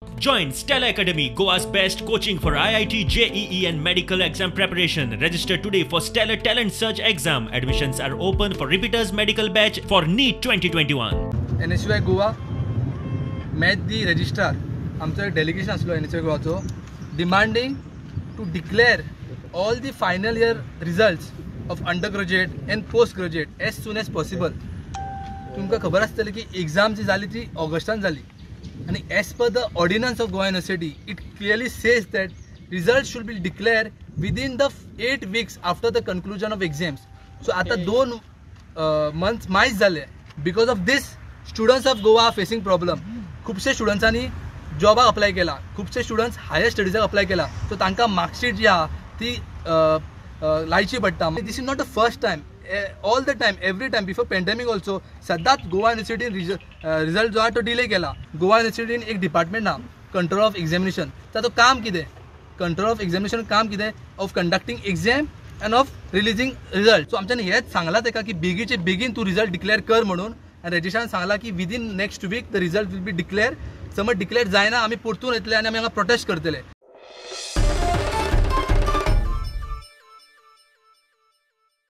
Join Stella Academy, Goa's best coaching for IIT, JEE, and medical exam preparation. Register today for Stellar Talent Search exam. Admissions are open for repeaters medical batch for NEET 2021. NSUI Goa met the registrar. आमचो एक delegation आसलो NSUI गोवाचो, demanding to declare all the final year results of under graduate and post graduate as soon as possible. तुमकां खबर आसतली की exam जी जाली ती ऑगस्टान जाली आनी as per the ordinance of Goa University, it clearly says that result should be declare within the 8 weeks after the conclusion of exams. So आतां 2 मंथ्स मायज जाले. Because of this, students of Goa are facing problem. खुबशे स्टुडंट्सांनी जॉबाक apply केला, खुबशे students higher स्टडीजाक apply केला, so तांकां marksheet जी आहा ती लायची पडटा. This is not the first time. All the time, every time, before pandemic also, सदांच गोवा युनिवर्सिटीन रिजल्ट जो आहा तो डिले केला. गोवा युनिवर्सिटीन एक डिपार्टमेंट ना, कंट्रोल ऑफ एक्झामिनेशन. ताचो काम कितें? कंट्रोल ऑफ एक्झामिनेशन काम कितें? Of conducting exam and of releasing result. So आमच्यानी हेच सांगलां तेका की बेगीचे बेगीन तूं रिजल्ट डिक्लेअर कर म्हणून आनी रजिस्ट्रारान सांगलां की within next week the result will be declare. समज डिक्लेअर जायना, आमी परतून येतले आनी आमी हांगा प्रोटेस्ट करतले.